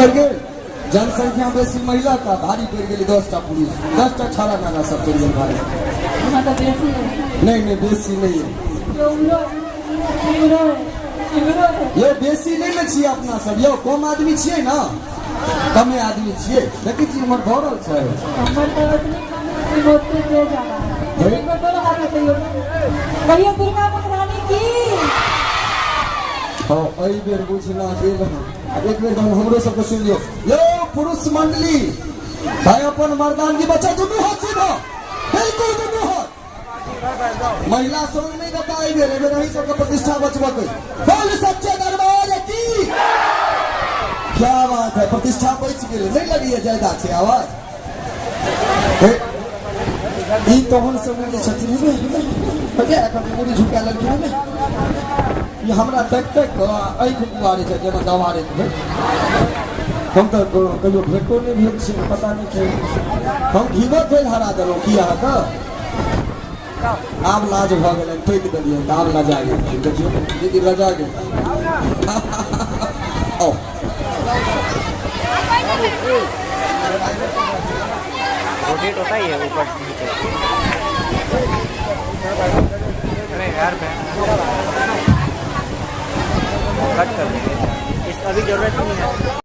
पड़ गेल जनसंख्या बेसी महिला का भारी पड़ गेली 10टा पुरुष 10टा छाड़ा नाना सब पड़ गेल भारी। नहीं नहीं बेसी नहीं है ये बेसी नहीं ने छियै अपना सब यो कम आदमी छियै ना कमे आदमी छियै। देखै छी हमर भरल छै हमर त ओतनी कम ओते तेज आवा एक बार दोनों हाथ में कहियो कहियो दुर्गा महारानी की। हां एहि बेर बुझना गेल। एक बेर तहन हमरो सबके सुन लियो यो पुरुष मंडली भाई अपन मर्दानगी बच्चा दुनू हाथ सीधा बिल्कुल दुनू हाथ महिला संग नहीं देता एहि बेर एहि बेर अहीं सबके प्रतिष्ठा बचबक। बोल सच्चे दरबार की क्या बात है प्रतिष्ठा बच गेल। नहीं लगी है ज्यादा छै आवाज ई तहन समय जे छथिन एखन मुड़ी झुका लेलखिन ने ई हमरा तक तक आँखि बुआरे छै जेना दवारे। हम तऽ कहियो भेटो नहि भेल छै पता नहि छै हम घीबो खेल हरा देलहुँ की अहाँके आब लाज भऽ गेलनि टोकि देलियनि तऽ आब लजा गेल। देखियौ दीदी लजा गेल। आओ रोटेट होता ही है ऊपर नीचे। अरे यार मैं कट कर देंगे इस अभी जरूरत नहीं है।